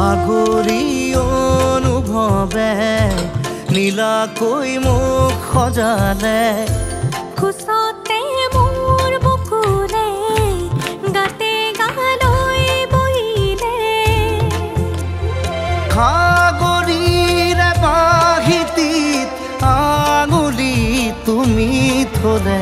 আগুৰি অনুভৱে নীলাকৈ মোক সজালে। কোচতে মোৰ বুকুৰে গাতে গালৈ বহিলে। খাগৰিৰে বাহিতিত আঙুলি তুমি থলে।